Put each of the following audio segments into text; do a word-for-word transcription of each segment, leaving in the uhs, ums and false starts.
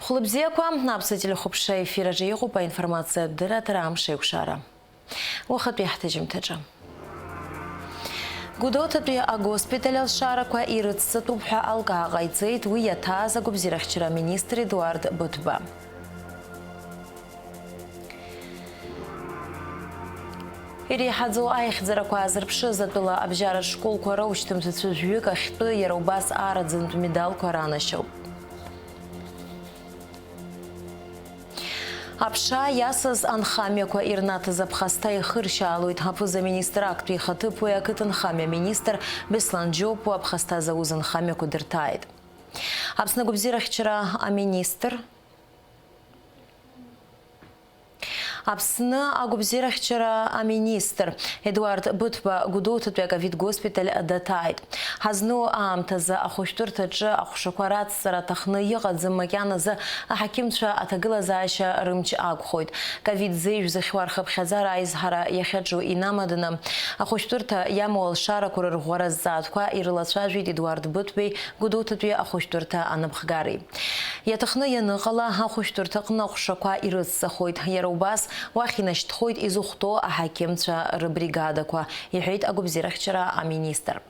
Хәлыбзиақәа, Аԥсуа телехәаԥшра ефир аҿы иҟоуп аинформациатә дырраҭара Амш еиқәшара. Уахатәи ҳҭыжьымҭаҿы. Гәдоуҭатәи агоспиталь алшарақәа ирыцҵатәуп ҳәа алкаа ҟаиҵеит уи иаҭааз агәабзиарахьчара аминистр Едуард Быҭәба. Иреиҳаӡоу аихьӡарақәа аазырԥшыз атәыла абжьаратә школқәа раушьҭымҭацәа жәҩык ахьтәы иара убас аараӡынтә медалқәа ранашьоуп. Аԥша иасыз анхамҩақәа ирнаҭаз аԥхасҭа ихыршьаалоит аԥыза-министр актәи ихаҭыԥуаҩ ақыҭанхамҩа министр Беслан Џьопуа аԥхасҭа зауз анхамҩақәа дырҭааит. Аԥсны агәабзиарахьчара аминистр. Аԥсны агәабзиарахьчара аминистр Едуард Быҭәба Гәдоуҭатәи аковид госпиталь даҭааит. Ҳазну аамҭазы ахәышәтәырҭаҿы аҟәшақәа рацҵара аҭахны иҟаӡам, макьаназы аҳақьымцәа аҭагылазаашьа рымч ақәхоит. Ковид зеижә зыхьуа рхыԥхьаӡара аизҳара иахьаҿу инамаданы, ахәышәтәырҭа иамоу алшарақәа рырӷәӷәара зҵаатәқәа ирылацәажәеит Едуард Быҭәбеи Гәдоуҭатәи ахәышәтәырҭа анапхгареи. Иаҭахны ианыҟала, ахәышәтәырҭаҟны аҟәшақәа ирыцҵахоит. Иара убас, уахь инашьҭхоит изыхәҭоу аҳақьымцәа рыбригадақәа, иҳәеит агәабзиарахьчара аминистр.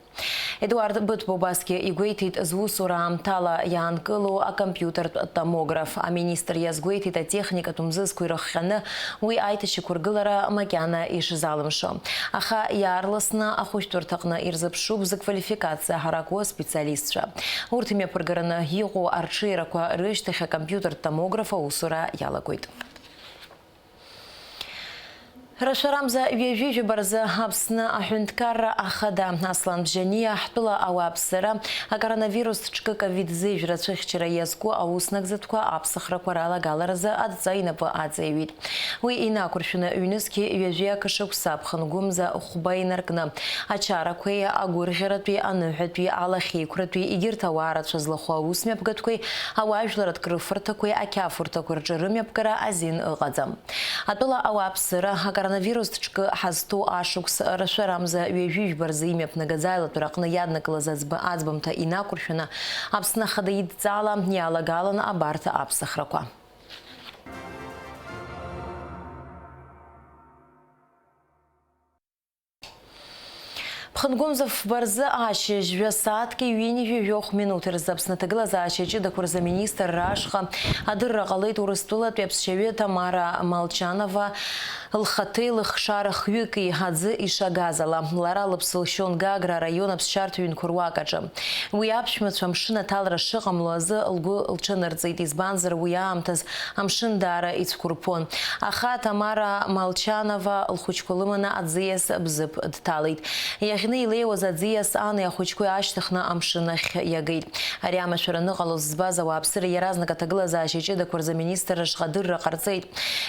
Едуард Быҭәба убасгьы игәеиҭеит зусура аамҭала иаанкылоу акомпиутертә томограф. Аминистр иазгәеиҭеит атехникатә мзызқәа ирыхҟьаны уи аиҭашьақәыргылара макьана ишзалымшо. Аха иаарласны ахәышәтәырҭаҟны ирзыԥшуп зыквалификациа ҳаракуа специалистцәа. Урҭ имҩаԥыргараны иҟоу арҽеирақәа рышьҭахь акомпиутертә томограф аусура иалагоит. Рашәарамза ҩажәи жәаба рзы Аԥсны аҳәынҭқарра ахада Аслан Бжьаниа ҳтәыла ауааԥсыра акоронавирус ҿкы ковид зеижә рацәыхьчара иазку аус нагӡатәқәа аԥсахрақәа ралагаларазы адҵа инапы аҵаиҩит. Уи инақәыршәаны ҩнызқьи ҩажәи акы шықәса аԥхынгәымза хәба инаркны, ачарақәеи агәырӷьаратәи аныҳәатәи алахьеиқәратәи егьырҭ ауаа рацәа злахәу аусмҩаԥгатәқәеи ауаажәларратә крыфарҭақәеи ақьафурҭақәа рҿы рымҩаԥгара азин ыҟаӡам. Атәыла ауааԥсыра акоронавирус ҿкы ҳазҭоу ашықәс рашәарамза ҩажәи жәба рзы имҩаԥнагаӡа аилатәара аҟны иаднакылаз аӡб-, аӡбамҭа инақәыршәаны Аԥсны ахада идҵала иалагалан абарҭ аԥсахрақәа. Ԥхынгәымза фба рзы ашьыжь, жәа сааҭки ҩынҩажәи жәохә минуҭ рзы Аԥсны аҭагылазаашьа ҷыдақәа рзы аминистрра ашҟа адырра ҟалеит Урыстәылатәи аԥсшьаҩы Тамара Молчанова лхаҭеи лыхшара хҩыки аӡы ишагаз ала. Лара лыԥсы лшьон Гагра араион аԥсшьарҭа ҩынқәа руак аҿы. Уи аԥшәмацәа амшын аҭалара шыҟамло азы лгәы лҽанырҵеит, избанзар, уи аамҭаз амшын даара ицәқәырԥон. Аха Тамара Молчанова лхәыҷқәа лыманы аӡиас Бзыԥ дҭалеит. Иаӷьны илеиуаз аӡиас ани ахәыҷқәеи аашьҭыхны амшын ахь иагеит. Ари амашәара аныҟалоз збаз ауааԥсыра иаразнак аҭагылазаашьа ҷыдақәа рзы аминистрра ашҟа адырра ҟарҵеит.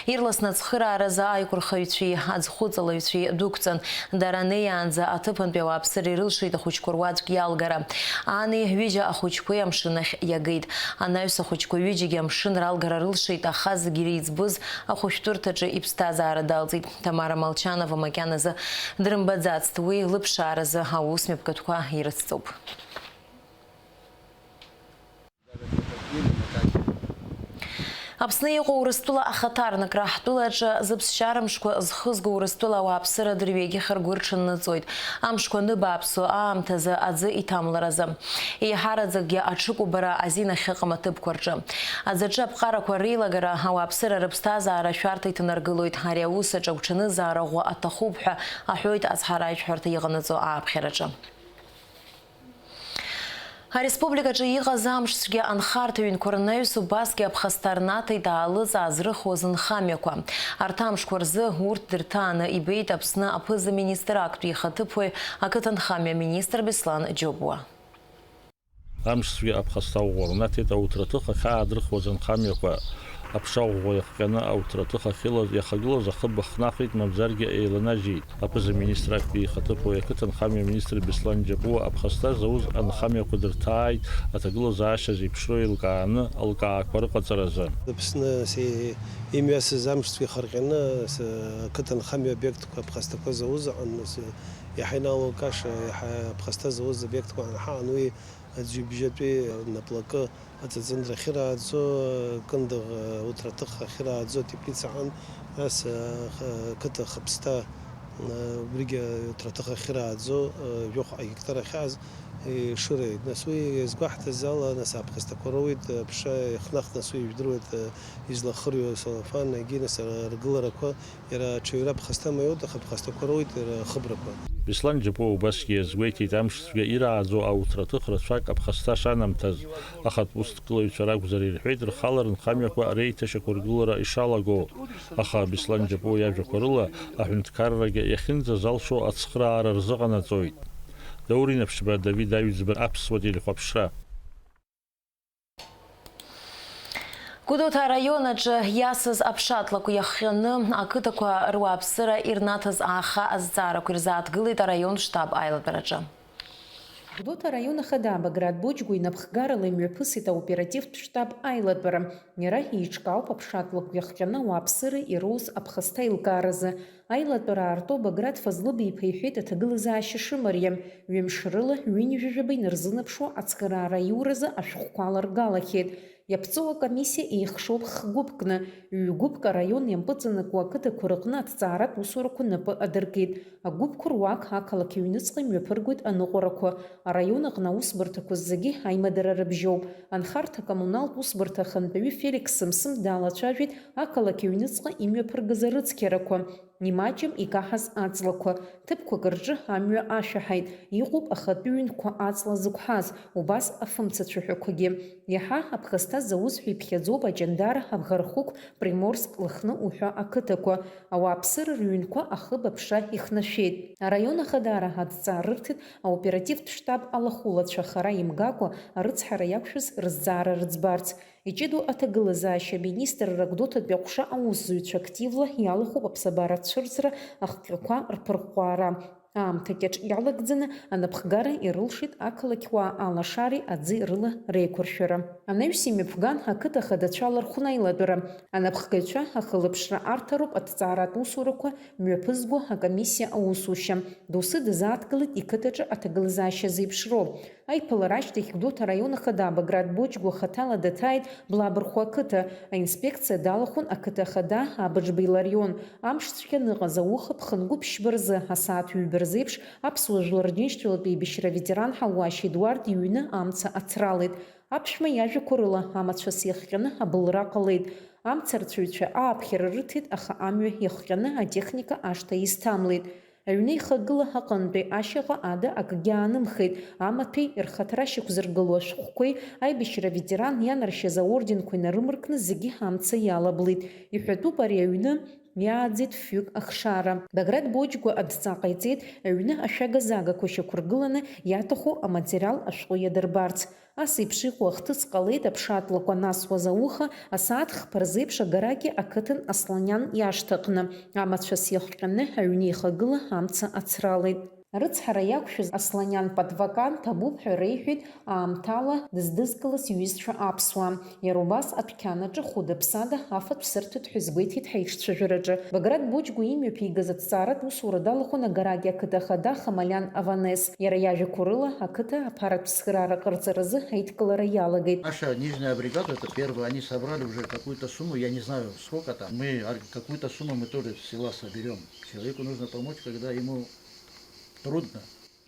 Ирласны ацхырааразы аиқәырхаҩцәеи аӡхәыҵалаҩцәеи дәықәҵан. Дара неиаанӡа аҭыԥантәи ауааԥсыра ирылшеит ахәыҷқәа руаӡәк иалгара. Ани ҩыџьа ахәыҷқәеи амшын ахь иагеит. Анаҩс ахәыҷқәа ҩыџьагьы амшын ралгара рылшеит, аха зегьы иреиҵбыз ахәышәтәырҭаҿы иԥсҭазаара далҵит. Тамара Молчанова макьаназы дрымбаӡацт, уи лыԥшааразы аусмҩаԥгатәқәа ирыцҵоуп. Аԥсны иҟоу Урыстәыла ахаҭарнакра ҳтәылаҿы зыԥсшьара мшқәа зхызго Урыстәыла ауааԥсыра дырҩегьых ргәы рҽанныҵоит. Амшқәа аныбааԥсо аамҭазы аӡы иҭамларазы. Еиҳараӡакгьы аҽыкәабара азин ахьыҟам аҭыԥқәа рҿы. Аӡаҿы аԥҟарақәа реилагара ауааԥсыра рыԥсҭазаара ашәарҭа иҭанаргылоит. Ари аус аҿы агәҽанызаара ӷәӷәа аҭахуп ҳәа аҳәоит ацҳаражәҳәарҭа иҟанаҵо ааԥхьараҿы. Ареспубликаҿы иҟаз амшцәгьа анхарҭа ҩынқәа рнаҩс убасгьы аԥхасҭа рнаҭеит аалыҵ аазрыхуаз нхамҩақәа. Арҭ амшқәа рзы урҭ дырҭааны ибеит Аԥсны аԥыза-министр актәи ихаҭыԥуаҩ, ақыҭанхамҩа министр Беслан Џьопуа. Амшцәгьа аԥхасҭа ӷәӷәа рнаҭеит ауҭраҭых ахьаадрыхуаз анхамҩақәа. Аԥша ӷәӷәа иахҟьаны ауҭраҭых ахьылаз, иахагылаз ахыб ахнахит, мамзаргьы еиланажьит. Аԥыза-министр актәи ихаҭыԥуаҩ, ақыҭанхамҩа министр Беслан Џьапуа аԥхасҭа зауз анхамҩақәа дырҭааит, аҭагылазаашьа зеиԥшроу еилкааны, алкаақәа рыҟаҵаразы. Аԥсны се-, имҩасыз амшцәгьа ихарҟьаны, с-, ақыҭанхамҩа обиектқәа аԥхасҭақәа зауз аҟан, с-, иаҳа иналалкаша, иаҳа аԥхасҭа зауз обиектқәа ҳаҟан, уи Аӡҩыбжьатәи наплакы аҵаҵындра ахьырааӡо, Кындыӷ, Уҭраҭых ахьырааӡо атеплицаҟан, ас, ах-, ақыҭа Хыԥсҭа, убригьы Уҭраҭых ахьырааӡо, жәохә гектар ахьааз ишыреит. Нас уи иазгәаҳҭаз ала, нас аԥхасҭақәа роуеит, аԥша иахнахт, нас уи ижәдыруеит, излахырҩо салафан, егьи, нас, ар-, аргыларақәа Иара аҽаҩра ԥхасҭа маиоуп, аха ԥхасҭақәа роуеит иара ахыбрақәа. Беслан Џьапуа убасгьы иазгәеиҭеит, амшцәгьа ирааӡо ауҭраҭых рацәак аԥхасҭа шанамҭаз, ахатә усҭгылаҩцәа ракәзар ирҳәеит, рхала рынхамҩақәа реиҭашьақәыргылара ишалаго. Аха Беслан Џьапуа иажәақәа рыла, аҳәынҭқаррагьы иахьынӡазалшо ацхыраара рзыҟанаҵоит. Даур Инаԥшьба, Давид Аҩӡба, Аԥсуа телехәаԥшра. Гәдоуҭа араион аҿы иасыз аԥшатлакә иахҟьаны ақыҭақәа руааԥсыра ирнаҭаз ааха азҵаарақәа ирзааҭгылеит араион штаб аилатәараҿы. Гәдоуҭа араион ахада Баграт Боџьгәа инапхгарала имҩаԥысит аоперативтә штаб аилатәара. Иара еиҿкаауп аԥшатлакә иахҟьаны ауааԥсыра ироуз аԥхасҭа еилкааразы. Аилатәара аарту Баграт Фазлыб-иԥа иҳәеит аҭагылазаашьа шымариам, ҩымш рыла ҩынҩажәаба инарзынаԥшуа ацхыраара аиуразы ашәҟәқәа аларгалахьеит. Иаԥҵоу акомиссиа еихшоуп х-гәыԥкны, ҩ-гәыԥк араион иампыҵанакуа ақыҭақәа рыҟны аҭҵааратә усурақәа напы адыркит. Агәыԥқәа руак ақалақь аҩныҵҟа имҩаԥыргоит аныҟәарақәа, араион аҟны аусбарҭақәа зегьы аимадара рыбжьоуп. Анхарҭа-коммуналтә усбарҭа ахантәаҩы Феликс Сымсым далацәажәеит ақалақь аҩныҵҟа имҩаԥыргаз арыцқьарақәа. Имаҷым икаҳаз аҵлақәа, ҭыԥқәак рҿы амҩа ашәаҳаит, иҟоуп ахатәы ҩынқәа аҵла зықәҳаз, убас афымцацәаҳәақәагьы. Иаҳа аԥхасҭа зауз ҳәа иԥхьаӡоуп аҷандара Абӷархықә, Приморск, Лыхны уҳәа ақыҭақәа. Ауааԥсыра рыҩнқәа ахыб аԥша ихнашәеит. Араион ахадара адҵа рырҭеит аоперативтә штаб алахәылацәа хара имгакәа арыцҳара иақәшәаз рызҵаара рыӡбарц. Иҷыдоу аҭагылазаашьа аминистрра Гәдоуҭатәи аҟәша аусзуҩцәа активла иалахәуп аԥсабара ацәырҵра ахҟьақәа рԥырҟәаара. Аамҭа кьаҿ иалагӡаны анапхгара ирылшеит ақалақьуаа алашареи аӡи рыла реиқәыршәара. Анаҩс имҩаԥган ақыҭа хадацәа лархәны аилатәара. Анапхгаҩцәа ахылаԥшра арҭароуп аҭҵааратә усурақәа мҩаԥызго акомиссиа аусушьа. Доусы дазааҭгылеит иқыҭаҿы аҭагылазаашьа зеиԥшроу. Аиԥылара ашьҭахь Гәдоуҭа араион ахада Баграт Боџьгәа хаҭала даҭааит Блабырхәа ақыҭа. Аинспекциа далахәын ақыҭа ахада Абыџба Иларион. Амш цәгьа аныҟаз ауха ԥхынгәыԥшьба рзы асааҭ ҩба рзеиԥш аԥсуа жәлар рџьынџьтәылатә еибашьра аветеран Ҳауашь Едуард иҩны амца ацралеит. Аԥшәма иажәақәа рыла амацәыс иахҟьаны абылра ҟалеит. Амцарцәаҩцәа ааԥхьара рыҭеит, аха амҩа иахҟьаны атехника ашҭа изҭамлеит. Аҩны ихагыла аҟынтәи ашьаҟа ада акгьы аанымхеит, амаҭәеи рхаҭара шьақәзыргылоу ашәҟәқәеи аибашьра аветеран ианаршьаз аорденқәеи нарымаркны зегьы амца иалаблит. Иҳәатәуп ари аҩны иааӡеит фҩык ахшара. Баграт Боџьгәа адҵа ҟаиҵеит, аҩны ашәага-загақәа шьақәыргыланы иаҭаху аматериал ашәҟәы иадырбарц. Ас еиԥш иҟоу ахҭыс ҟалеит аԥшатлакә анасуаз ауха, асааҭ хԥа рзеиԥш агарагьы ақыҭан Асланиан иашҭаҟны, амацәыс иахҟьаны аҩны ихагыла амца ацралеит. Арыцҳара иақәшәаз Асланиан Патвакан ҭабуп ҳәа реиҳәеит аамҭала дыздызкылаз иҩызцәа аԥсуаа. Иара убас адәқьанаҿы хәыда-ԥсада афатә сырҭоит ҳәа изгәеиҭеит ҳаиҿцәажәараҿы. Баграт Боџьгәа имҩаԥигаз аҭҵааратә усура далахәын агарагь ақыҭа ахада Хамалиан Аванес. Иара иажәақәа рыла, ақыҭа аԥаратә цхыраара ҟарҵаразы аидкылара иалагеит. Наша нижняя бригада, это первое, они собрали уже какую-то сумму, я не знаю, сколько там. Мы ар-, какую-то сумму мы тоже с села соберём. Человеку нужно помочь, когда ему трудно.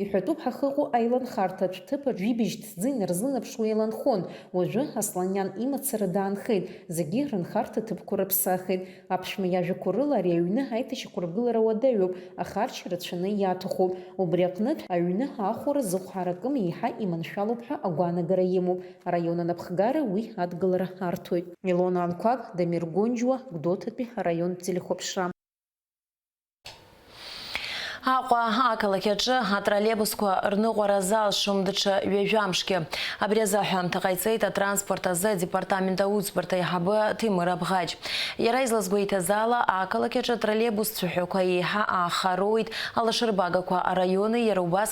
Иҳәатәуп ҳахьыҟоу аиланхарҭатә ҭыԥ аҿы жәибжь ҭӡы инарзынаԥшуа еиланхон, уажәы Асланиан имацара даанхеит, зегьы рынхарҭа ҭыԥқәа рыԥсахит. Аԥшәма иажәақәа рыла ари аҩны аиҭашьақәыргылара уадаҩуп, ахарџь рацәаны иаҭахуп. Убри аҟнытә, аҩны аахәара зыхәҳаракым еиҳа иманшәалоуп ҳәа агәаанагара имоуп. Араион анапхгара уи адгылара арҭоит. Илона Анқәаб, Дамир Гонџьуа, Гәдоуҭатәи араионтә телехәаԥшра. Аҟәа ақалақь аҿы атроллейбусқәа рныҟәара залшом даҽа ҩажәа мшгьы. Абри азы аҳәамҭа ҟаиҵеит атранспорт азы адепартамент аусбарҭа аиҳабы Ҭемыр Абӷаџь. Иара излазгәеиҭаз ала, ақалақь аҿы атроллейбус цәаҳәақәа еиҳа ааха роуеит, алашарбагақәа араиони иара убас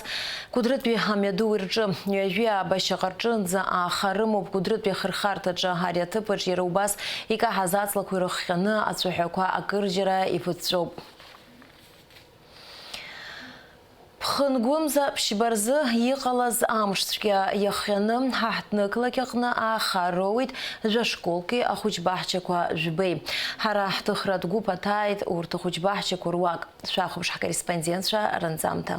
Кәыдрытәи амҩадуи рҿы. Ҩажәи аабашьаҟа рҿынӡа ааха рымоуп Кәыдрытәи ахырхарҭаҿы. Ари аҭыԥаҿ иара убас икаҳаз аҵлақәа ирыхҟьаны ацәаҳәақәа акырџьара иԥыҵәҵәоуп. Ԥхынгәымза ԥшьба рзы иҟалаз амш цәгьа иахҟьаны, ҳаҳҭнықалақь аҟны ааха роуит жәа школки ахәыҷбаҳчақәа жәбеи. Ҳара ҳҭыхратә гәыԥ аҭааит урҭ ахәыҷбаҳчақәа руак. Шәахәаԥш ҳкорреспондентцәа ранҵамҭа.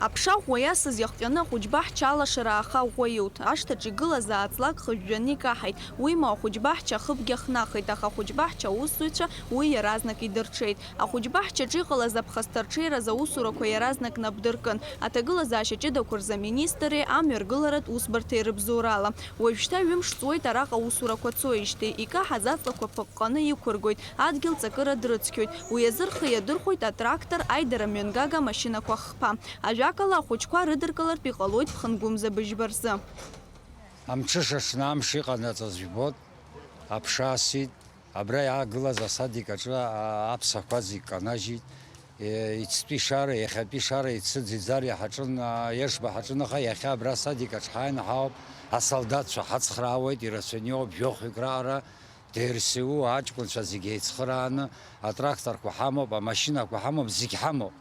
Аԥша ӷәӷәа иасыз иахҟьаны ахәыҷбаҳча алашара ааха ӷәӷәа илҭ. Ашҭаҿ игылаз ааҵлак хыжәжәаны икаҳаит. Уимоу, ахәыҷбаҳча ахыбгьы ахнахит, аха ахәыҷбаҳча аусзуҩцәа уи иаразнак идырҽеит. Ахәыҷбаҳчаҿы иҟалаз аԥхасҭа рҽеиразы аусурақәа иаразнак нап дыркын. Аҭагылазаашьа ҷыдақәа рзы аминистрреи амҩаргыларатә усбарҭеи рыбзоурала. Уажәшьҭа ҩымш ҵуеит араҟа аусурақәа цоижьҭеи, икаҳаз аҵлақәа ԥыҟҟаны иқәыргоит, адгьыл ҵакыра дрыцқьоит. Уи азы рхы иадырхәоит атрактор, аидара мҩангага амашьынақәа хԥа. Ажәакала, ахәыҷқәа рыдыркылартә иҟалоит Ԥхынгәымза быжьба рзы. Амҽышаҽны амш иҟанаҵаз жәбоит, аԥша асит, абра иаагылаз асадик аҿы, а, аԥсақәа зегь канажьит. Е, иацтәи шара, иахьатәи шара ицыӡ-иӡар иҳаҿын, а, Ешба ҳаҿын, аха иахьа абра асадик аҿы ҳааины ҳаауп, асолдаҭцәа ҳацхраауеит, ирацәаны иҟоуп, жәохәҩык раҟара. Д Р С У аҷкәынцәа зегьы еицхырааны, атракторқәа ҳамоуп, амашьынақәа ҳамоуп, зегь ҳамоуп.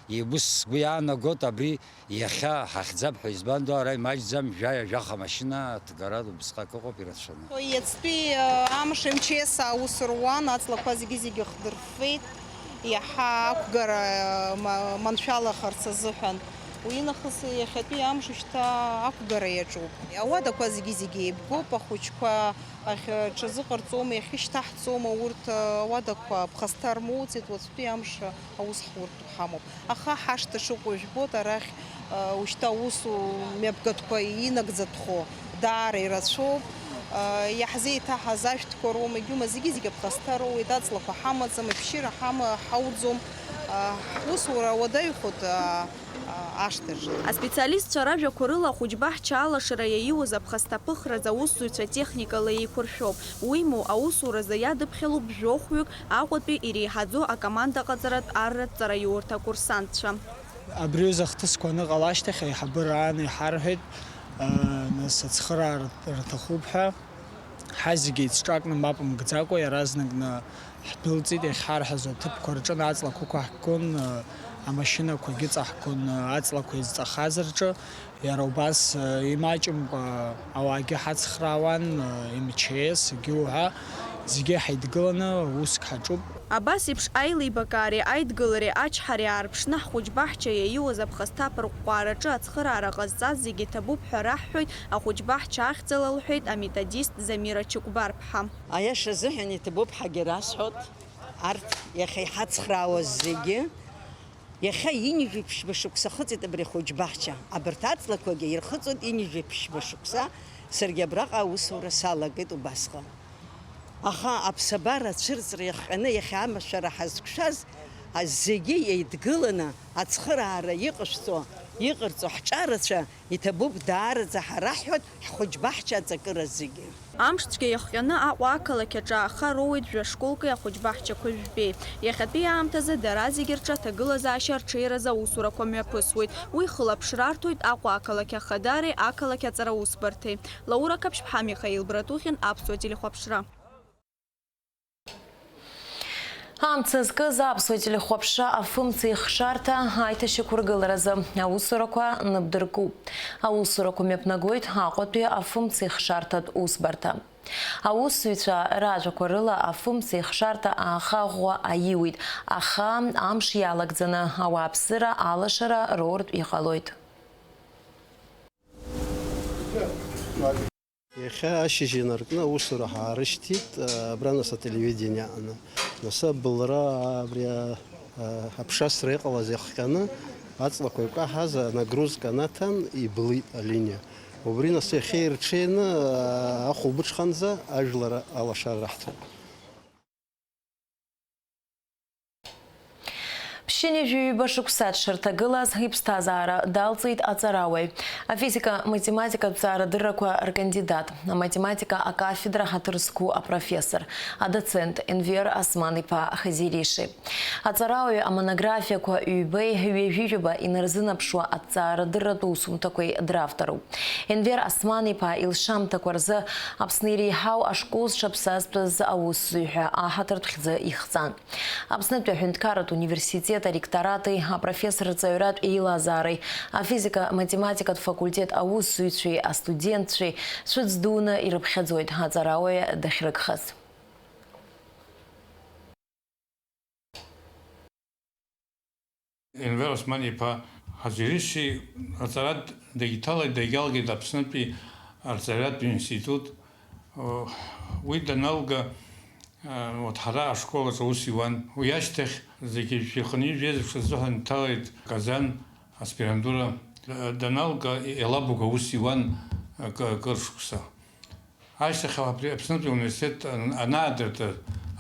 Ибыс сгәы иаанагоит абри иахьа ҳахьӡап ҳәа, избан ду ара имаҷӡам, жәаҩа-жәаха машьына ҭгара убысҟак ыҟоуп ирацәаны. Иацтәи, э, амш М Ч С аус руан, аҵлақәа зегьы-зегьы хдырффеит, иаҳа ақәгара, э, ма-, маншәалахарц азыҳәан. Уи нахыс иахьатәи амш шьҭа ақәгара иаҿуп. Ауадақәа зегьы-зегьы еибгоуп, ахәыҷқәа ахь-, ҽазыҟарҵома, иахьышьҭаҳҵома урҭ, ауадақәа ԥхасҭа рмоуӡеит, уаҵәтәи амш аус ҳуртә ҳамоуп. Аха ҳашҭа шыҟоу жәбоит, арахь, ушьҭа аус мҩаԥгатәқәа инагӡатәхо даара ирацәоуп. Иаҳзеиҭаҳаз ашәҭқәа роума, егьума, зегьы-зегьы аԥхасҭа роуеит, аҵлақәа ҳамаӡам, ашәшьыра ҳама-, ҳауӡом, ҳусура уадаҩхоит. Ашҭаҿы. Аспециалистцәа ражәақәа рыла, ахәыҷбаҳча алашара иаиуз аԥхасҭа ԥыхразы аусзуҩцәа техникала еиқәыршәоуп. Уимоу, аусуразы иадыԥхьалоуп жәохәҩык Аҟәатәи иреиҳаӡоу акомандаҟаҵаратә арратә ҵараиурҭа акурсантцәа. Абри аҩыза ахҭысқәа аныҟала ашьҭахь, аиҳабыра аан иҳарҳәеит, нас ацхыраара рҭахуп ҳәа. Ҳазегьы еицҿакны, мап мгӡакәа, иаразнакны ҳдәылҵит, иахьҳарҳаз аҭыԥқәа рҿы аҵлақәа ықәаҳгон, амашьынақәагьы ыҵаҳгон, аҵлақәа изҵахаз рҿы, иара убас, имаҷымкәа ауаагьы ҳацхраауан, М Ч С, егьи уҳәа, зегьы ҳаидгыланы уск ҳаҿуп. Абас еиԥш аилибакаареи аидгылареи ачҳареи аарԥшны, ҳхәыҷбаҳча иаиуаз аԥхасҭа аԥырҟәҟәаараҿы ацхыраара ҟазҵаз зегьы ҭабуп ҳәа раҳҳәоит ахәыҷбаҳча ахьӡала, лҳәеит аметодист Замира Чыкәбарԥҳа. Аиаша азыҳәан иҭабуп ҳәагьы расҳәоит, арҭ иахьа иҳацхраауаз зегьы. Иахьа ҩынҩажәи ԥшьба шықәса ахыҵит абри ахәыҷбаҳча. Абарҭ аҵлақәагьы ирхыҵуеит ҩынҩажәи ԥшьба шықәса, саргьы абраҟа аусура салагеит убасҟан. Аха аԥсабара ацәырҵра иахҟьаны иахьа амашәара ҳазқәшәаз, а, зегьы еидгыланы ацхыраара иҟашәҵо, иҟарҵо ҳҿарацәа, иҭабуп даараӡа ҳара ҳҳәоит ҳхәыҷбаҳча аҵакыра зегьы. Амшцәгьа иахҟьаны Аҟәа ақалақь аҿы ааха роуеит жәа школки ахәыҷбаҳчақәа жәбеи. Иахьатәи аамҭазы дара зегьы рҿы аҭагылазаашьа рҽеиразы аусурақәа мҩаԥысуеит. Уи хылаԥшра арҭоит Аҟәа ақалақь ахадареи ақалақь аҵара усбарҭеи. Лаура Қаԥшьԥҳа, Михаил Братухин, Аԥсуа телехәаԥшра. Амца зкыз Аԥсуа телехәаԥшра афымцеихшарҭа аиҭашьақәыргыларазы аусурақәа ныбдыркуп. Аусурақәа мҩаԥнагоит Аҟәатәи афымцеихшарҭатә усбарҭа. Аусзуҩцәа ражәақәа рыла, афымцеихшарҭа ааха ӷәӷәа аиуит, аха амш иалагӡаны ауааԥсыра алашара роуртә иҟалоит. Иахьа ашьыжь инаркны аусура ҳаарышьҭит, абра нас ателевидение аҟны. Нас абылра, абри, а, аԥшасра иҟалаз иахҟьаны, аҵлақәа икаҳаз анагрузка анаҭан, иблит алиниа. Убри нас иахьа ирҽеины, а, ахәылбыҽханӡа ажәлар алашара раҳҭоит. Ԥшьынҩажәи ҩба шықәса дшырҭагылаз иԥсҭазаара далҵит аҵарауаҩ, афизика-математикатә ҵаарадыррақәа ркандидат, аматематика акафедра ҳаҭыр зқәу апрофессор, адоцент Енвер Осман-иԥа Хазириши. Аҵарауаҩ амонографиақәа ҩбеи ҩажәи жәаба инарзынаԥшуа аҭҵаарадырратә усумҭақәеи дравторуп. Енвер Осман-иԥа илшамҭақәа рзы Аԥсны иреиҳау ашкол зҽаԥсазтәыз аусзуҩ ҳәа аҳаҭыртә хьӡы ихҵан. Аԥснытәи аҳәынҭқарратә университет Ректорати апрофессорцәа аҩратә еилазаареи, афизика-математикатә факультет аусзуҩцәеи астудентцәеи цәыӡ дуны ирыԥхьаӡоит аҵарауаҩ дахьрыгхаз. Енвер Осман-иԥа Ҳазириши аҵара дагьҭалеит, дагьалгеит Аԥснытәи арҵаҩратә институт. Уи даналга, урҭ ҳара ашкол аҿы аус иуан. Уи ашьҭахь зегьы жәшәи хынҩажәи жәеиза шықәса азыҳәан дҭалеит Казан аспирантура. Даналга Елабуга аус иуан акы, акыр шықәса. Ашьҭахь абри Аԥснытәи ауниверситет ан-, анаадыртыз,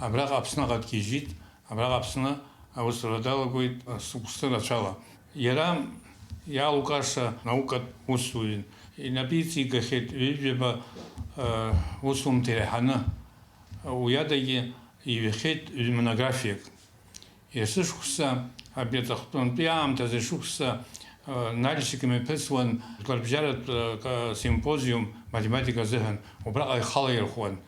абраҟа Аԥсныҟа дгьежьит, абраҟа Аԥсны аусура далагоит, шықәсы рацәала. Иара иалукаша наукатә усзуҩын. Инапы иҵигахьеит ҩажәаба, э, усумҭа иреиҳаны. Уи адагьы иҩхьеит ҩ-монографиак. Есышықәса, абри аҵыхәтәантәи аамҭазы шықәса, э, Нальчик имҩаԥысуан жәларбжьаратә, э, ка-, симпозиум математика азыҳәан, убраҟа ихала ирхуан.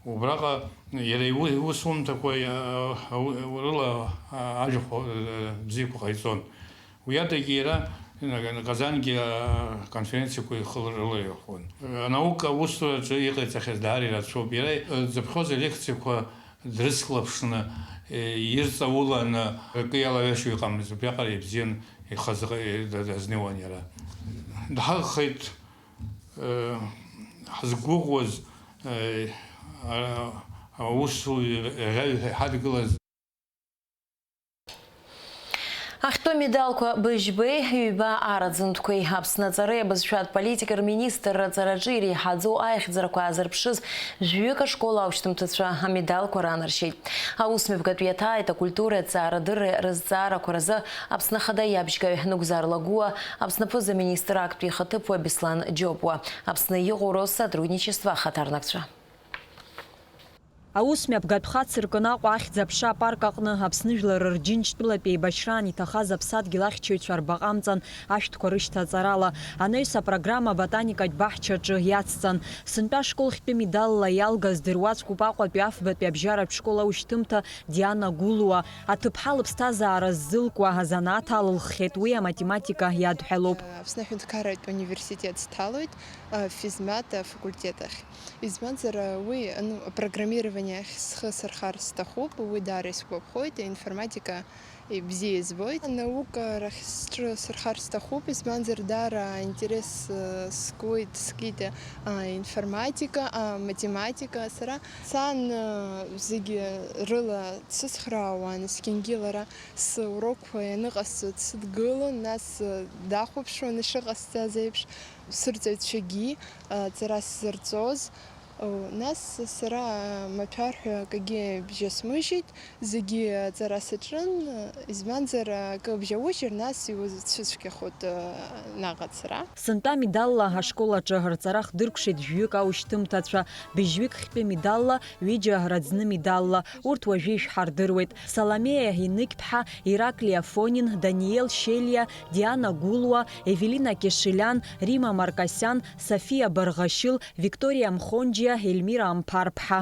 Убраҟа иара иу-, иусумҭақәа, э, ау-, рыла, а, ажәахә, э, бзиақәа ҟаиҵон. Уи адагьы иара, э, Казангьы, э, конференциақәа ихы рыла ирхуан. Э, анаука аусураҿы иҟаиҵахьаз даара ирацәоуп. Иара, э, дзыԥхьоз алекциақәа дрыцклаԥшны, э, ирҵауланы акы иалаҩашьо иҟамызт, убриаҟара ибзиан ихазыҟ-, э, да-, дазнеиуан иара. Дҳагхеит, э, ҳзықәгәыӷуаз, э, а-, аусуҩы ӷьаҩҳәа иҳадгылаз. Ахьтәы медалқәа быжьбеи, ҩба араӡынтәқәеи Аԥсны аҵареи абызшәатә политикеи рминистрра аҵараҿы иреиҳаӡоу аихьӡарақәа аазырԥшыз жәҩык ашкол аушьҭымҭацәа амедалқәа раанаршьеит. Аусмҩаԥгатә иаҭааит акультуреи аҭҵаарадырреи рызҵаарақәа рзы Аԥсны Ахада иабжьгаҩ Нугзар Лагәуа, Аԥсны аԥыза-министр актәи ихаҭыԥуаҩ Беслан Џьопуа, Аԥсны иҟоу Россотрудничество ахаҭарнакцәа. Аусмҩаԥгатә хацыркын Аҟәа ахьӡ-аԥша апарк аҟны Аԥсны жәлар рџьынџьтәылатә еибашьраан иҭахаз аԥсадгьыл ахьчаҩцәа рбаҟа амҵан ашәҭқәа рышьҭаҵарала анаҩс апрограмма аботаникатә баҳчаҿы иацҵан. Сынтәа ашкол хьтәы медалла иалгаз дыруаӡәкуп Аҟәатәи афбатәи абжьаратә школ аушьҭымҭа Диана Гәылуа. Аҭыԥҳа лыԥсҭазаара ззылкуа азанааҭ алылххьеит, уи аматематика иадҳәалоуп. Аԥсны аҳәынҭқарратә университет сҭалоит, физмат афакультет ахь. Избанзар, уи, ну, апрограммирование ахь схы сырхар сҭахуп, уи даара исгәаԥхоит, аинформатика бзиа избоит. Анаука рахь сҿы сырхар сҭахуп, избанзар, даара аинтерес, э, сгоит, скит, а, информатика, а, математика. Сара сан, э, зегьы рыла дсыцхраауан, есқьынгьы лара сурокқәа ианыҟасҵо дсыдгылон, нас, э, дахәаԥшуан ишыҟасҵаз еиԥш. Сырҵаҩцәагьы, а, ҵара сзырҵоз, о, нас сара, а, маҭәар ҳәа акгьы бжьасмыжьит, зегьы аҵара саҿын, избанзар, акы бжьаужьыр, нас иуцәыцәгьахоит, а, наҟ ацара. Сынтәа медалла ашкол аҿы рҵара хдыркәшеит жәҩык аушьҭымҭацәа, быжьҩык хьтәы медалла, ҩыџьа раӡны медалла, урҭ уажәы ишәҳардыруеит. Саломеа Еныкьԥҳа, Ираклиа Фонин, Даниел Шьелиа, Диана Гәылуа, Евелина Кешелян, Рима Маркосиан, Софиа Барӷашьыл, Викториа Мхонџьиа, Ельмира Амԥарԥҳа.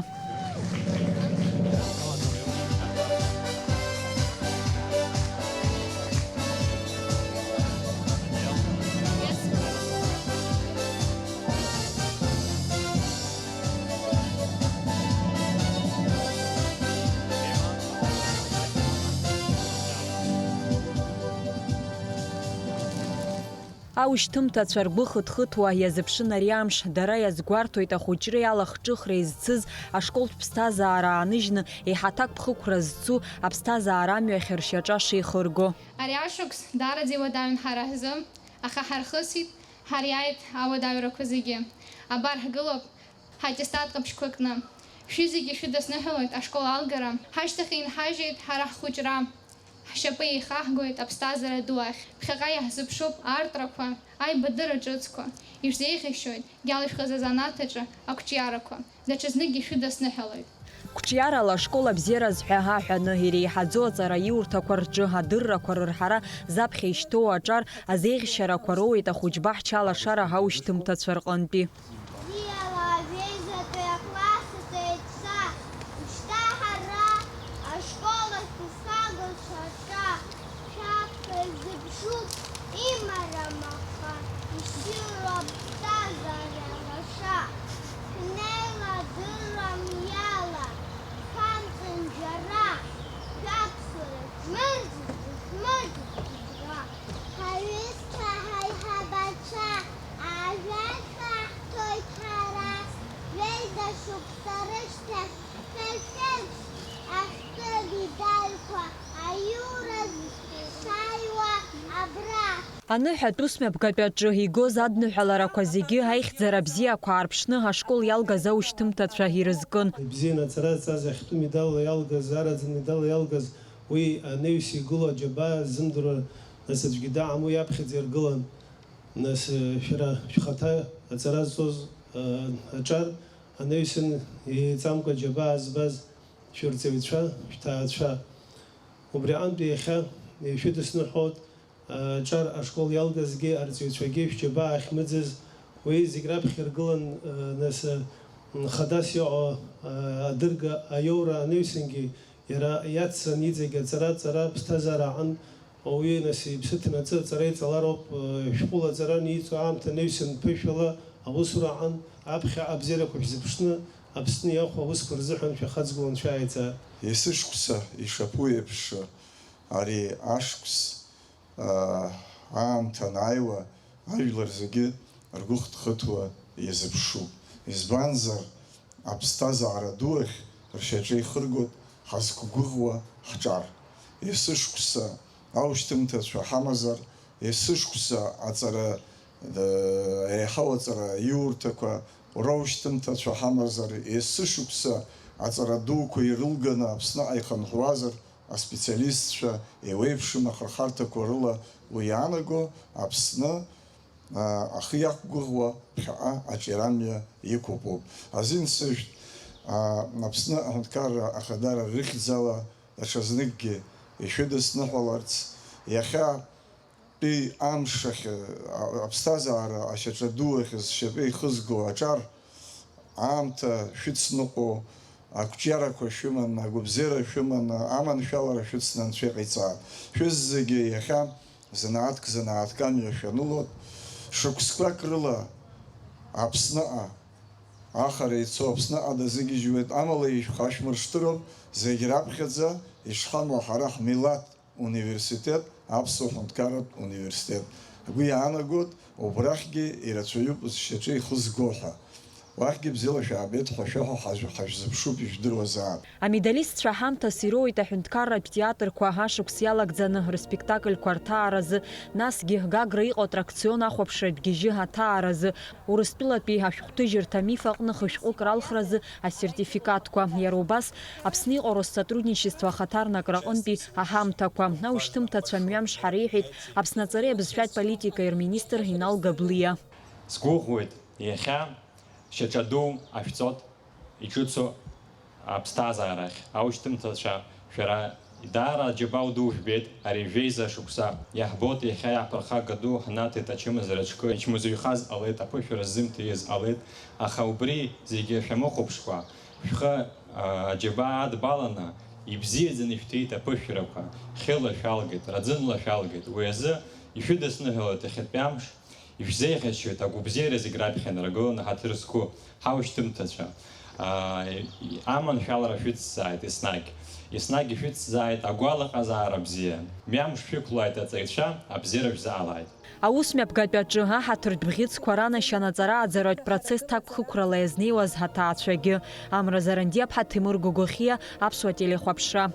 Аушьҭымҭацәа ргәы хыҭхыҭуа иазыԥшын ари амш, дара иазгәарҭоит ахәыҷреи алахҿыхреи зцыз ашколтә ԥсҭазаара ааныжьны, еиҳа аҭакԥхықәра зцу аԥсҭазаара амҩахь ршьаҿа шеихырго. Ари ашықәс даараӡа иуадаҩын ҳара ҳзы, аха ҳархысит, ҳариааит ауадаҩрақәа зегьы. Абар ҳгылоуп, ҳаттестат ҟаԥшьқәа кны. Шәызегьы шәыдысныҳәалоит ашкол алгара. Ҳашьҭахь инҳажьит ҳара ҳхәыҷра. Ҳшьапы еихаҳгоит аԥсҭазаара ду ахь. Ԥхьаҟа иаҳзыԥшуп артрақәа, аибадырра ҿыцқәа. Ишәзеиӷьасшьоит иалышәхыз азанааҭ аҿы ақәҿиарақәа. Даҽазныкгьы шәыдысныҳәалоит. Қәҿиарала ашкол абзиараз ҳәа аҳәаны иреиҳаӡоу аҵараиурҭақәа рҿы адыррақәа рырҳара заԥхьа ишьҭоу аҿар азеиӷьшьарақәа роуеит ахәыҷбаҳча алашара аушьҭымҭацәа рҟынтәи. Бзиала, аҩеизатәи акласс аҿы еиқәшәа, ушьҭа ҳара ашкол ахь ишәагоз шәаҿа. Шықәса рышьҭахь Кәасеиԥш ахьтәы медальқәа аиуразы шааиуа абра. Аныҳәатә ус мҩаԥгатәаҿы игоз адныҳәаларақәа зегьы аихьӡара бзиақәа аарԥшны ашкол иалгаз аушьҭымҭацәа ирызкын. Ибзианы аҵара зҵаз ахьтәы медалла иалгаз, араӡын медалла иалгаз, уи анаҩс игылоу аџьабаа ззымдыруа, нас аӡәгьы даҟам, уи аԥхьаӡа иргылан. Нас шәара шәхаҭа аҵара зҵоз аҿар анаҩсан еиҵамкәа џьабаа збаз шәырҵаҩцәа, шәҭаацәа. Убри аҟынтәи иахьа ишәыдысныҳәалоит аҿар ашкол иалгазгьы арҵаҩцәагьы шәџьабаа ахьмыӡыз, уи зегь раԥхьа иргылан, нас, хадас иҟоу адырга аиоура анаҩсангьы иара иацҵан иҵегь аҵара, аҵара, аԥсҭазаара аҟынтә. Ауаҩы, нас, иԥсы ҭанаҵы аҵара иҵалароуп, шәҟәыла аҵара аниҵо аамҭа анаҩсан ԥышәала аусура аҟынтә, аԥхьа абзиарақәа шәзыԥшны, Аԥсны иаху аусқәа рзыҳәан шәахаҵгылан шәааиӡа. Есышықәса ишаԥу еиԥш, ари ашықәс, аа, аамҭа анааиуа, ажәлар зегьы ргәы хыҭхыҭуа иазыԥшуп. Избанзар, аԥсҭазаара ду ахь ршьаҿа ихыргоит ҳазқәгәыӷуа ҳҿар. Есышықәса аушьҭымҭацәа ҳамазар, есышықәса аҵара, еиҳау аҵара аиурҭақәа раушьҭымҭацәа ҳамазар, есышықәса аҵара дуқәа ирылганы Аԥсныҟа ихынҳәуазар, аспециалистцәа еиуеиԥшым ахырхарҭақәа рыла уи иаанаго Аԥсны ахы иақәгәыӷуа ԥхьаҟа аҿиарамҩа иқәуп. Азин сыжәт, Аԥсны аҳәынҭқарра ахадара рыхьӡала даҽазныкгьы ишәыдысныҳәаларц, иахьа тәи амш ахь, аԥсҭазаара ашьаҿа ду ахь зшьапы ихызго аҿар аамҭа шәыцныҟәо, ақәҿиарақәа шәыманы, агәабзиара шәыманы, аманшәалара шәыцны Анцәа иҟаиҵа. Шәызегьы иахьа занааҭк-занааҭк амҩа шәанылоит. Шықәсқәак рыла Аԥсныҟа ахара ицо, Аԥсныҟа дазыгьежьуеит, амала ишәхашәмыршҭыроуп, зегь раԥхьаӡа ишҳамоу ҳара ҳмилаҭ университет, Аԥсуа ҳәынҭқарратә университет. Ҳгәы иаанагоит, убрахьгьы ирацәаҩуп зшьаҿа ихызго ҳәа. Уахьгьы бзиала шәаабеит ҳәа шәаҳәо ҳажә-, ҳажәзыԥшуп ижәдыруазаап. Амедалистцәа ҳамҭас ироуеит аҳәынҭқарратә театрқәа ашықәс иалакӡаны рспектакльқәа рҭааразы, насгьы Гагра иҟоу аттракцион ахәаԥшратә гьежьы аҭааразы, Урыстәылатәи ашәҟәҭыжьырҭа Миф аҟны хышәҟәык ралхразы асертификатқәа, иара убас Аԥсны иҟоу Россотрудничество ахаҭарнакра аҟынтәи аҳамҭақәа. Аушьҭымҭацәа мҩамш ҳареиҳәеит Аԥсны аҵареи абызшәатә политикеи рминистр Инал Габлиа. Сгәыӷуеит, иахьа шьаҿа ду ашәҵот иҿыцу аԥсҭазаарахь, аушьҭымҭацәа, шәара даара аџьабаа ду жәбеит ари жәеиза шықәса. Иаҳбоит, иахьа иаҳԥырхага ду ҳнаҭеит ачымазара аҿкы, ичмазаҩхаз ҟалеит, аԥышәара ззымҭиз ҟалеит, аха убри зегьы шәамыхәаԥшкәа, шәхы, аа, аџьабаа адбаланы, ибзиаӡаны ишәҭеит аԥышәарақәа, хьыла шәалгеит, раӡынла шәалгеит, уи азы ишәыдысныҳәалоит иахьатәи амш. Ишәзеиӷьасшьоит агәабзиара зегь раԥхьа инаргыланы ҳаҭыр зқәу ҳаушьҭымҭацәа. Аманшәалара шәыцзааит еснагь. Еснагь ишәыцзааит агәалаҟазаара бзиа. Мҩамш шәықәлааит аҵаҩцәа, абзиара шәзаалааит. Аус мҩаԥгатәаҿы аҳаҭыртә бӷьыцқәа ранашьан аҵара-ааӡаратә процесс ҭакԥхықәрала иазнеиуаз ҳаҭаацәагьы. Амра Зарандиаԥҳа, Ҭемыр Гогохиа, Аԥсуа телехәаԥшра.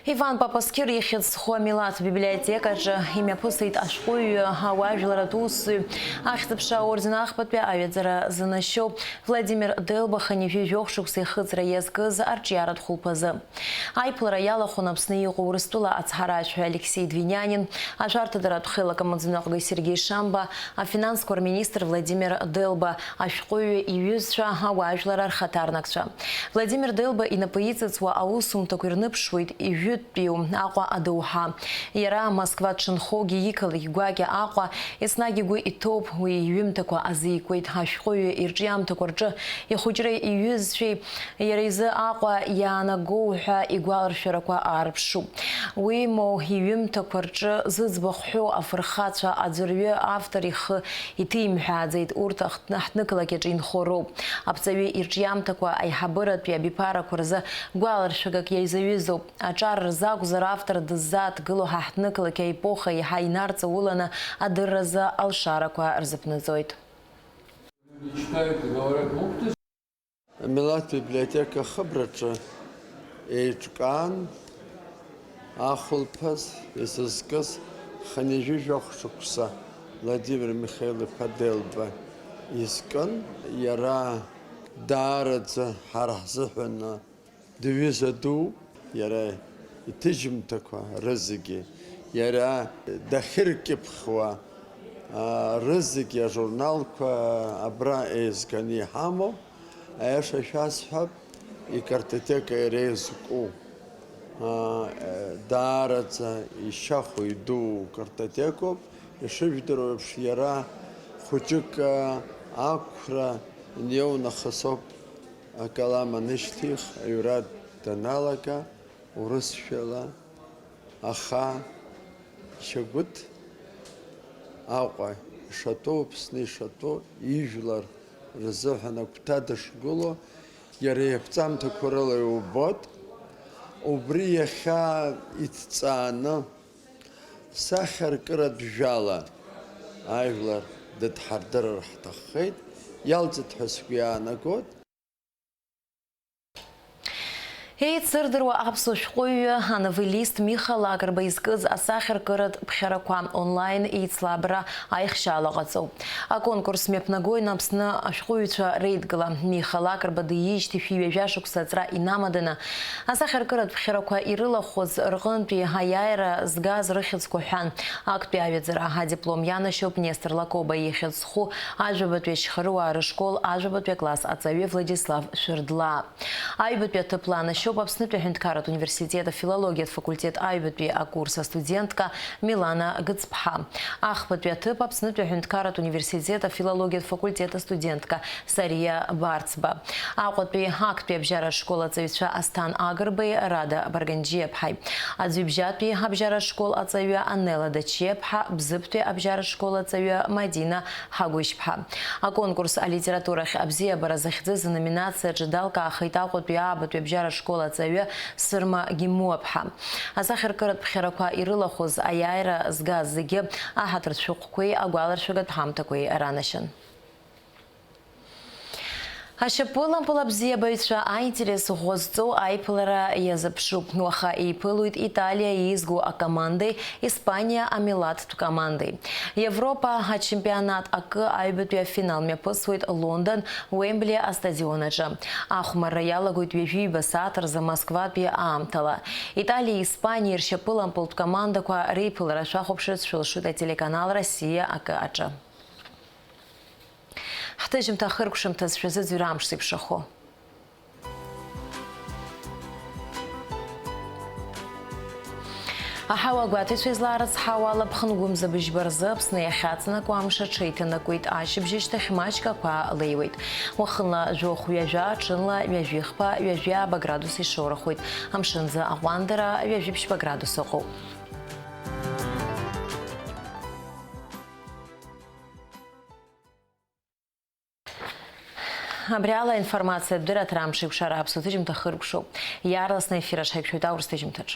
Иван Папаскир ихьӡ зху амилаҭ библиотекаҿы имҩаԥысит ашәҟәыҩҩы, ауаажәларатә усзуҩ, Ахьӡ-аԥша аорден ахԥатәи аҩаӡара занашьоу Владимир Делба хынҩажәи жәохә шықәса ихыҵра иазкыз арҿиаратә хәылԥазы. Аиԥылара иалахәын Аԥсны иҟоу Урыстәыла ацҳаражәҳәаҩ Алексеи Двинянин, ажәартәадаратә хеилак амаӡаныҟәгаҩ Сергеи Шамба, афинансқәа рминистр Владимир Делба, ашәҟәыҩҩы иҩызцәа, ауаажәлар рхаҭарнакцәа. Владимир Делба инапы иҵыҵуа аусумҭақәа ирныԥшуеит ижәытәтәиу Аҟәа адоуҳа. Иара Москва дшынхогьы иқалақь гәакьа Аҟәа еснагь игәы иҭоуп, уи иҩымҭақәа азикуеит. Ашәҟәыҩҩы ирҿиамҭақәа рҿы ихәыҷреи иҩызцәеи иара изы Аҟәа иаанагоу ҳәа игәаларшәарақәа аарԥшуп. Уимоу, иҩымҭақәа рҿы зыӡбахә ҳәоу афырхацәа аӡәырҩы автор ихы иҭимҳәааӡеит, урҭ ахҭ-, ҳҭнықалақь аҿы инхо роуп. Аԥҵаҩы ирҿиамҭақәа аиҳабыратәи абиԥарақәа рзы гәаларшәагак иаизаҩызоуп. Аҿар рзы акәзар, автор дыззааҭгыло ҳа ҳҭнықалақь аепоха еиҳа инарҵауланы адырразы алшарақәа рзыԥнаҵоит. Амилаҭ библиотека ахыбраҿы еиҿкаан ахәылԥаз исызкыз хынҩажәи жәохә шықәса Владимир Михаил-иԥа Делба изкын. Иара даараӡа ҳара ҳзыҳәан дҩыза ду, иара иҭыжьымҭақәа рызегьы, иара дахьыркьыԥхьуа, а, рызегьы ажурналқәа абра еизганы иҳамоуп. Аиаша шәасҳәап, икартотека иара изку, а, даараӡа ишьахәу идуу картотекоуп. Ишыжәдыруа еиԥш, иара хәыҷык, а, ақәра иниоу нахыс ауп. Акалам анышьҭих, аҩра даналага, урысшәала, аха Шьагәыҭ Аҟәа ишатәу, Аԥсны ишатәу, ижәлар рзыҳәан агәҭа дышгылоу, иара иаԥҵамҭақәа рыла иубоит. Убри иахьа иҭҵааны, сахьаркыратә жәала ажәлар дыдҳардырыр ҳҭаххеит, иалҵит ҳәа сгәы иаанагоит. Еицырдыруа аԥсуа шәҟәыҩҩы, ановеллист Миха Лакрба изкыз асахьаркыратә ԥхьарақәа онлайн еицлабра аихшьаала ҟаҵоуп. Аконкурс мҩаԥнагоин Аԥсны ашәҟәыҩҩцәа реидгыла. Миха Лакрба диижьҭеи шәи ҩажәа шықәса аҵра инамаданы, асахьаркыратә ԥхьарақәа ирылахәыз рҟынтәи аиааира згаз рыхьӡқәа ҳәан, актәи аҩаӡара адиплом ианашьоуп Нестор Лакоба ихьӡ зху ажәабатәи ашьхарыуаа рышкол ажәабатәи акласс аҵаҩы Владислав Шәырдлаа. Аҩбатәи аҭыԥ ланашьоуп Аԥснытәи аҳәынҭқарратә университет афилологиатә факультет аҩбатәи акурс астудентка Милана Гыцԥҳа. Ахԥатәи аҭыԥ Аԥснытәи аҳәынҭқарратә университет афилологиатә факультет астудентка Сариа Барцба. Аҟәатәи актәи абжьаратә школ аҵаҩцәа Асҭан Агрбеи Рада Барганџьиаԥҳаи. Аӡҩыбжьатәи абжьаратә школ аҵаҩы Анела Дачиаԥҳа, Бзыԥтәи абжьаратә школ аҵаҩы Мадина Ҳагәышьԥҳа. Аконкурс алитературахь абзиабара захьӡыз аноминациаҿы далкаахеит Аҟәатәи аабатәи абжьаратә школ аҵаҩы Сырма Гимуаԥҳа. Асахьаркыратә ԥхьарақәа ирылахәыз аиааира згаз зегьы аҳаҭыртә шәҟәқәеи агәаларшәагатә ҳамҭақәеи ранашьан. Ашьапылампыл абзиабаҩцәа аинтерес ӷәӷәа зҵоу аиԥылара иазыԥшуп. Уаха еиԥылоит Италиа еизгоу акомандеи Испаниа амилаҭтә командеи. Европа ачемпионат акы аҩбатәи афинал мҩаԥысуеит Лондон, Уембли астадион аҿы. Ахәмарра иалагоит ҩажәи ҩба сааҭ рзы Москватәи аамҭала. Италиеи Испаниеи ршьапылампылтә командақәа реиԥылара шәахәаԥшырц шәылшоит ателеканал Россия акы аҿы. Ҳҭыжьымҭа ахыркәшамҭаз шәазыӡырҩ амш зеиԥшрахо. Аҳауа гәаҭаҩцәа излаарыцҳауа ала ԥхынгәымза быжьба рзы Аԥсны иахьаҵанакуа амш аҽеиҭанакуеит, ашьыбжьышьҭахь маҷк ақәа леиуеит. Уахынла жәохә ҩажәа, ҽынла ҩажәихԥа, ҩажәи ааба градус ишоурахоит, амшынӡы аҟәандара ҩажәи ԥшьба градус ыҟоуп. Абри ала аинформациатә дырраҭара амш еиқәшара аԥсуа ҭыжьымҭа хыркәшоуп. Иаарласны аефир аҿы ҳаиқәшәоит аурыс ҭыжьымҭаҿ.